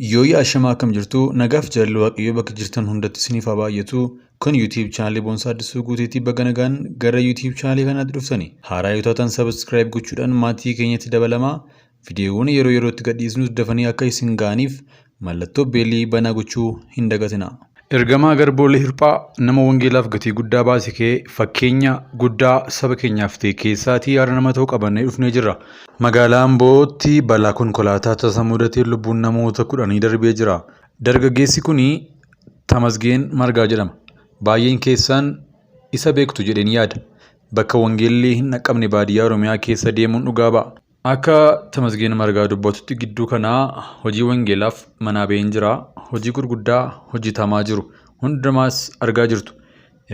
Yooyyaa ashamaa, akkam jirtu? Nagaaf jaalalli Waaqayyoo bakka jirtan hundatti isiniif haa baay'atu. Kun YouTube chaanalii Boonsaa Addisuu Guuteetii. Baga nagaan gara YouTube chaanalii kanaatti dhuftani. Haaraa yoo taatan subscribe gochuudhaan maatii keenyatti dabalamaa. Viidiyoowwan yeroo yerootti gadhiisnus dafanii akka isin ga'aniif mallattoo beelii banaa gochuu hin dagatina. Ergamaa Garboolee Hirphaa nama wangeelaaf gatii guddaa baase kee fakkeenya guddaa saba keenyaaf ta'e keessaatii har'a nama ta'u qabannee dhufnee jirra. Magaalaa Ambootti balaa konkolaataa tasa mudateen lubbuun namoota 10 darbee jira. Dargaggeessi kun Tamasgeen Margaa jedhama. Baay'een keessan isa beektu jedheen yaada. Bakka wangeelli hin dhaqqabne baadiyyaa Oromiyaa keessa deemuun dhugaa ba'a. Akka Tamasgeen Margaa dubbatutti, gidduu kanaa hojii wangeelaaf manaa ba'een jira. Hojii gurguddaa hojjetamaa jiru hundumaas argaa jirtu.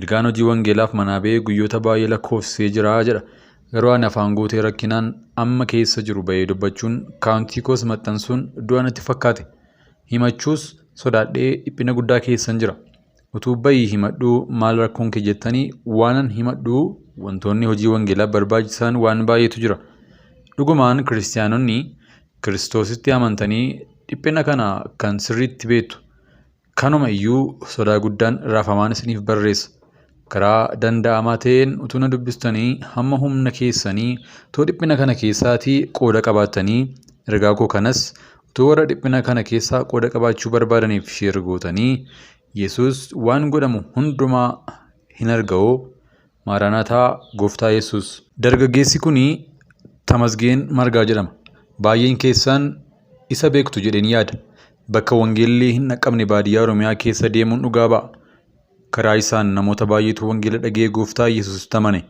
Ergaan hojii wangeelaaf manaa ba'ee guyyoota baay'ee lakkoofsisee jira jedha. Garuu ani afaan guutee rakkinaan amma keessa jiru ba'ee dubbachuun, kaawuntii koos maxxansuun du'a natti fakkaate. Himachuus sodaadhee dhiphina guddaa keessan jira. Utuu bayii himadhuu maal rakkoon kee jettanii, waanan himadhu wantoonni hojii wangeelaaf barbaachisan waan baay'eetu jira. Dhugumaan kiristiyaanonni Kiristoositti amantanii dhiphina kana kan sirriitti beektu. Kanuma iyyuu sodaa guddaan raafamaan isiniif barreessa. Karaa danda'amaa ta'een utuu na dubbistanii, hamma humna keessanii utuu dhiphina kana keessaatii qooda qabaattanii, ergaa koo kanas utuu warra dhiphina kana keessaa qooda qabaachuu barbaadaniif share gootanii, Yesuus waan godhamu hundumaa hin arga'oo. Maaraanaataa, Gooftaa Yesuus. Dargaggeessi kun Tamasgeen Margaa jedhama. Baay'een keessan isa beektu jedheen yaada. Bakka wangeelli hin dhaqqabne baadiyyaa Oromiyaa keessa deemuun dhugaa ba'a. Karaa isaan namoota baay'eetu wangeela dhaga'ee Gooftaa Yesuusitti amane.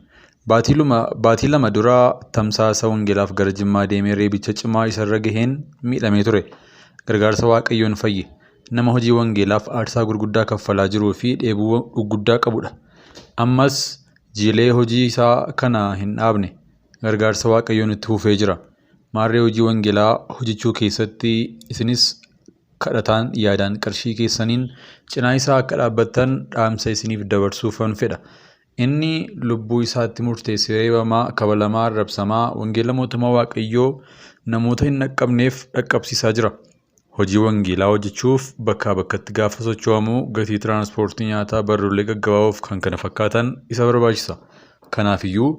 Baatii 2 dura tamsaasa wangeelaaf gara Jimmaa deemee reebicha cimaa isarra gaheen miidhamee ture. Gargaarsa Waaqayyoon fayye. Nama hojii wangeelaaf aarsaa gurguddaa kaffalaa jiruu fi dheebuu guddaa qabudha. Ammas jiilee hojii isaa kana hin dhaabne. Gargaarsa Waaqayyoon itti fufee jira. Maarree hojii wangeelaa hojjechuu keessatti isinis kadhataan, yaadaan, qarshii keessaniin cinaa isaa akka dhaabbattan dhaamsa isiniif dabarsuufan fedha. Inni lubbuu isaatti murteessee reebamaa, kabalamaa, arrabsamaa wangeela mootummaa Waaqayyoo namoota hin dhaqqabneef dhaqqabsiisaa jira. Hojii wangeelaa hojjechuuf bakkaa bakkatti gaafa socho'amu gatii tiraanspoortii, nyaataa, barruulee gaggabaaboof kan kana fakkaatan isa barbaachisa. Kanaafiyyuu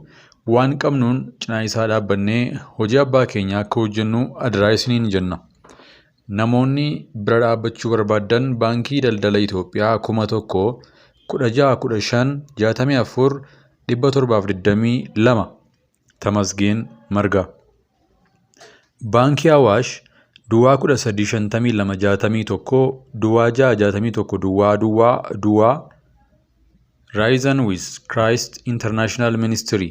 waan qabnuun cinaa isaa dhaabbannee hojii abbaa keenyaa akka hojjennu adaraa isiniin jenna. Namoonni bira dhaabbachuu barbaaddan Baankii Daldala Itoophiyaa 1000 16 15 64 722, Tamasgeen Margaa. Baankii Awaash Duwwaa 13 52 61 Duwwaa 6 61 Duwwaa Duwwaa Duwwaa, Risen with Christ International Ministry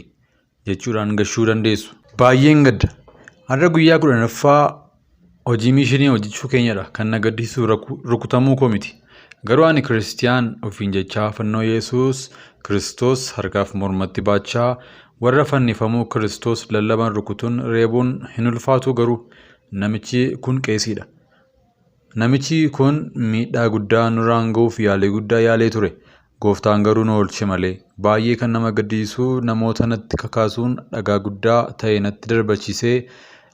jechuudhaan gashuu dandeessu. Baay'een gadda. Har'a guyyaa 10ffaa hojii mishinii hojjechuu keenyadha. Kan na gaddisiisu rukutamuu koo miti. Garuu ani Kiristiyaan ofiin jechaa, fannoo Yesuus Kiristoos harkaaf mormatti baachaa warra fannifamuu Kiristoos lallaban rukutuun, reebuun hin ulfaatuu? Garuu namichi kun qeesiidha. Namichi kun miidhaa guddaa nurraan ga'uuf yaalii guddaa yaalee ture. Gooftaan garuu nu oolche malee. Baay'ee kan nama gaddisiisu namoota natti kakaasuun dhagaa guddaa ta'e natti darbachiisee,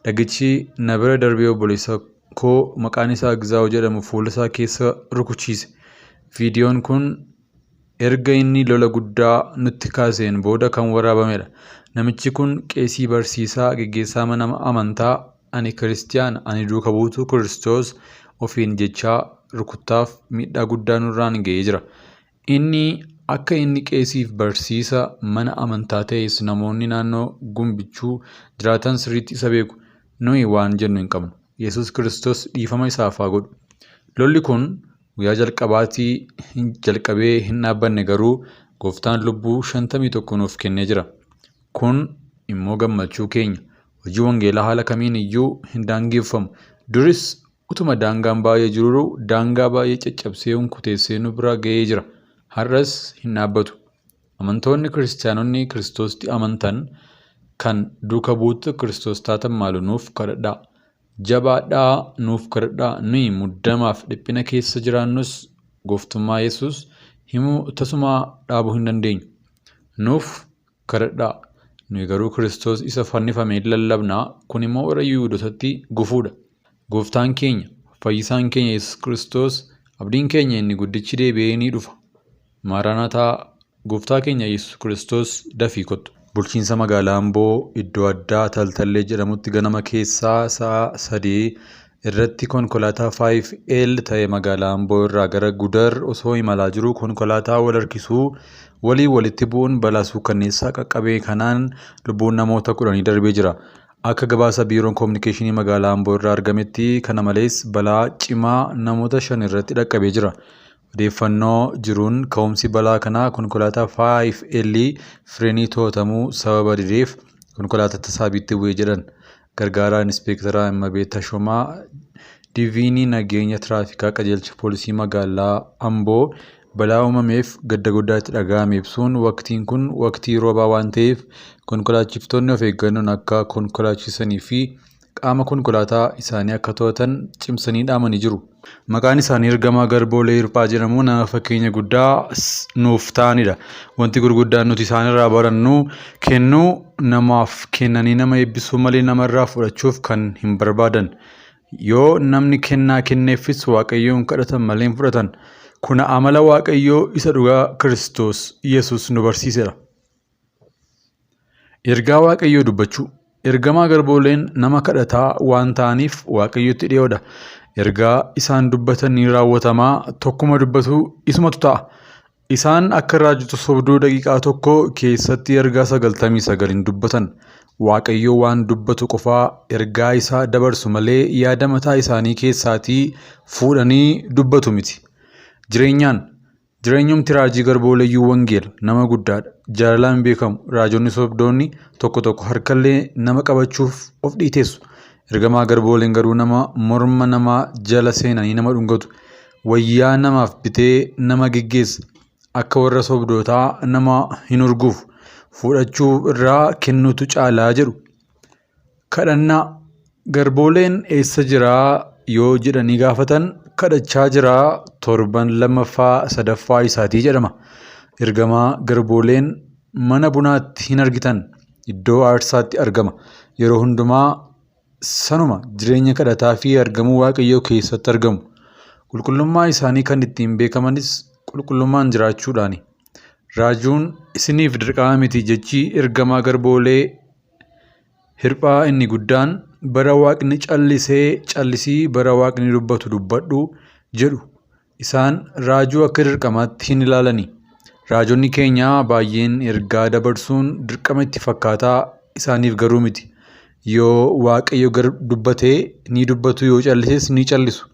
dhagichi na bira darbee obboleessa koo maqaan isaa Gizaawu jedhamu fuula isaa keessa rukuchiise. Viidiyoon kun erga inni lola guddaa nutti kaaseen booda kan waraabamedha. Namichi kun qeesii, barsiisaa, geggeessaa mana amantaa, ani Kiristiyaana, ani duuka buutuu Kiristoos ofiin jechaa rukuttaaf miidhaa guddaa nurraan ga'ee jira. Inni akka inni qeesiif barsiisa mana amantaa ta'es namoonni naannoo Gumbichuu jiraatan sirriitti isa beeku. Nuyi waan jennu hin qabnu. Yesuus Kiristoos dhiifama isaaf haa godhu. Lolli kun guyyaa jalqabaatii jalqabee hin dhaabbanne, garuu Gooftaan lubbuu 51 nuuf kennee jira. Kun immoo gammachuu keenya. Hojii wangeelaa haala kamiin iyyuu hin daangeffamu. Duris utuma daangaan baay'ee jiruu daangaa baay'ee caccabsee hunkuteessee nu bira ga'ee jira. Har'as hin dhaabbatu. Amantoonni Kiristiyaanonni Kiristoositti amantan, kan duuka buutuu Kiristoos taatan maaloo nuuf kadhadhaa. Jabaadhaa nuuf kadhadhaa. Nuyi muddamaaf dhiphina keessa jiraannus gooftummaa Yesuus himuu tasumaa dhaabuu hin dandeenyu. Nuuf kadhadhaa. Nuyi garuu Kiristoos isa fannifame in lallabna, kun immoo warra Yihuudotatti gufuudha. Gooftaan keenya Fayyisaan keenya Yesuus Kiristoos abdiin keenya inni guddichi deebi'ee ni dhufa. Maaraanaataa Gooftaa keenya Yesuus Kiristoos dafii kottu. Bulchiinsa magaalaa Amboo iddoo addaa Taltallee jedhamutti ganama keessaa sa'a 3 irratti konkolaataa 5L ta'e magaalaa Amboo irraa gara Gudar osoo imalaa jiruu konkolaataa wal harkisuu waliin walitti bu'uun balaa suukanneessaa qaqqabe kanaan lubbuun namoota 10 darbee jira. Akka gabaasa Biiroon Kominikeeshinii magaalaa Amboo irraa argametti kana malees balaa cimaa namoota 5 irratti dhaqqabee jira. Odeeffannoo jiruun ka'umsi balaa kanaa konkolaataa 5L fireenii to'atamuu sababa dideef konkolaataa tasaabiitti bu'e jedhan. Gargaaraa Inispeektaraa Immabeet Tashoomaa Diviinii Nageenya Tiraafikaa Qajeelcha Poolisii Magaalaa Amboo balaa uumameef gadda guddaa itti dhaga'ame ibsuun waqtiin kun waqtii roobaa waan ta'eef konkolaachiftoonni of eeggannoon akka konkolaachisanii fi qaama konkolaataa isaanii akka to'atan cimsanii dhaamanii jiru. Maqaan isaanii Ergamaa Garboolee Hirphaa jedhamu nama fakkeenya guddaa nuuf ta'anidha. Wanti gurguddaan nuti isaanirraa barannu kennuu namaaf kennanii nama eebbisuu malee namarraa fudhachuuf kan hin barbaadan. Yoo namni kennaa kenneefis Waaqayyoon kadhatan malee hin fudhatan. Kuna amala Waaqayyoo isa dhugaa Kiristoos Yesuus nu barsiisedha. Ergaa Waaqayyoo dubbachuu. Ergamaa Garbooleen nama kadhataa waan ta'aniif Waaqayyotti dhiyoodha. Ergaa isaan dubbatan ni raawwatamaa, tokkuma dubbatu isumatu ta'a. Isaan akka raajota sobduu daqiiqaa tokko keessatti ergaa 99 hin dubbatan. Waaqayyo waan dubbatu qofaa ergaa isaa dabarsu malee yaada mataa isaanii keessaatii fuudhanii dubbatu miti. Jireenyaan Jireenyumti Raajii Garbooleeyyuu Wangeela nama guddaadha. Jaalalaan beekamu. Raajonni sobdoonni tokko tokko harkallee nama qabachuuf of dhiiteessu. Ergamaa Garbooleen garuu nama morma namaa jala seenanii nama dhungatu. Wayyaa namaaf bitee nama geggeessa. Akka warra sobdootaa nama hin urgufu. Fudhachuu irraa kennuutu caalaa jedhu. Kadhannaa. Garbooleen eessa jiraa yoo jedhanii gaafatan kadhachaa jiraa torban lammaffaa sadaffaa isaatii jedhama. Ergamaa Garbooleen mana bunaatti hin argitan iddoo aarsaatti argama. Yeroo hundumaa sanuma jireenya kadhataa fi argamuu Waaqayyoo keessatti argamu. Qulqullummaa isaanii kan ittiin beekamanis qulqullummaan jiraachuudhaani. Raajuun isiniif dirqama miti jechi ergamaa Garboolee Hirphaa inni guddaan bara waaqni callisee callisii bara waaqni dubbatu dubbadhu jedhu. Isaan raajuu akka dirqamaatti hin ilaalani. Raajonni keenya baay'een ergaa dabarsuun dirqama itti fakkaataa isaaniif garuu miti. Yoo Waaqayyo dubbate ni dubbatu yoo callises ni callisu.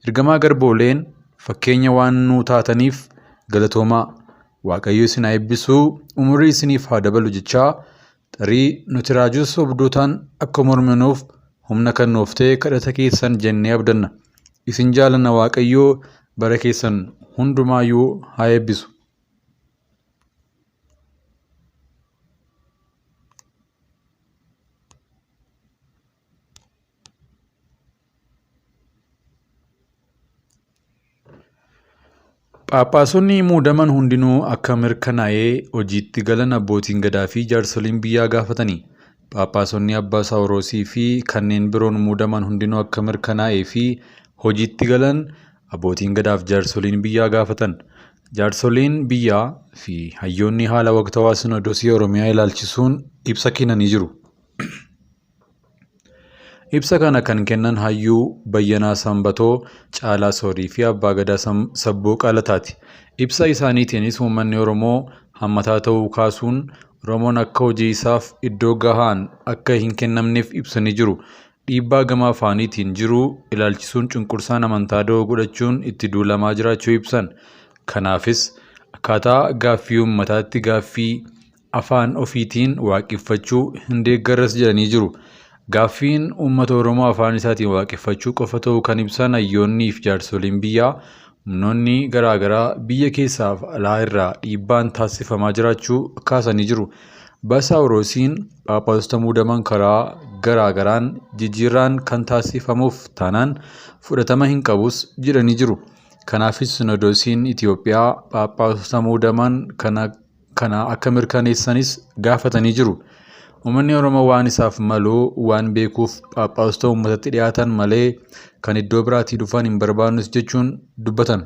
Ergamaa Garbooleen fakkeenya waan nuu taataniif galatoomaa. Waaqayyo isin haa eebbisu umurii isiniif haa dabalu jechaa Tarii nuti raajota sobdootaan akka morminuuf humna kan nuuf ta'e kadhata keessan jennee abdanna. Isin jaalanna Waaqayyoo bara keessan hundumaayyuu haa eebbisu. Phaaphaasonni muudaman hundinuu akka mirkanaa'ee hojiitti galan abbootiin gadaa fi jaarsoliin biyyaa gaafatani. Phaaphaasonni Abbaa Saawuroosii fi kanneen biroon muudaman hundinuu akka mirkanaa'ee fi hojiitti galan abbootiin gadaaf jaarsoliin biyyaa gaafatan. Jaarsoliin biyyaa fi hayyoonni haala waqtawaa Sinodosii Oromiyaa ilaalchisuun ibsa kennanii jiru. Ibsa kana kan kennan Hayyuu Bayyanaa Sanbatoo, Caalaa Soorii fi Abbaa Gadaa Sabboo Qalataati. Ibsa isaaniitiinis uummanni Oromoo hammataa ta'uu kaasuun Oromoon akka hojii isaaf iddoo gahaan akka hin kennamneef ibsanii jiru. Dhiibbaa gama afaaniitiin jiru ilaalchisuun cunqursaan amantaa da'oo godhachuun itti duulamaa jiraachuu ibsan. Kanaafis akkaataa gaaffii uummataatti gaaffii afaan ofiitiin waaqeffachuu hin deeggarras jedhanii jiru. Gaaffiin uummata Oromoo afaan isaatiin waaqeffachuu qofa ta'uu kan ibsan hayyoonnii fi jaarsoliin biyyaa humnoonni garaa garaa biyya keessaaf alaa irraa dhiibbaan taasifamaa jiraachuu kaasanii jiru. Basaawuroosiin Phaaphaasota muudaman karaa garaa garaan jijjiirraan kan taasifamuuf taanaan fudhatama hin qabus jedhanii jiru. Kanaafis Sinodosiin Itiyoophiyaa Phaaphaasota muudaman kana kana akka mirkaneessanis gaafatanii jiru. Uummanni Oromoo waan isaaf malu waan beekuuf Phaaphaasota uummatatti dhiyaatan malee kan iddoo biraatii dhufan hin barbaannus jechuun dubbatan.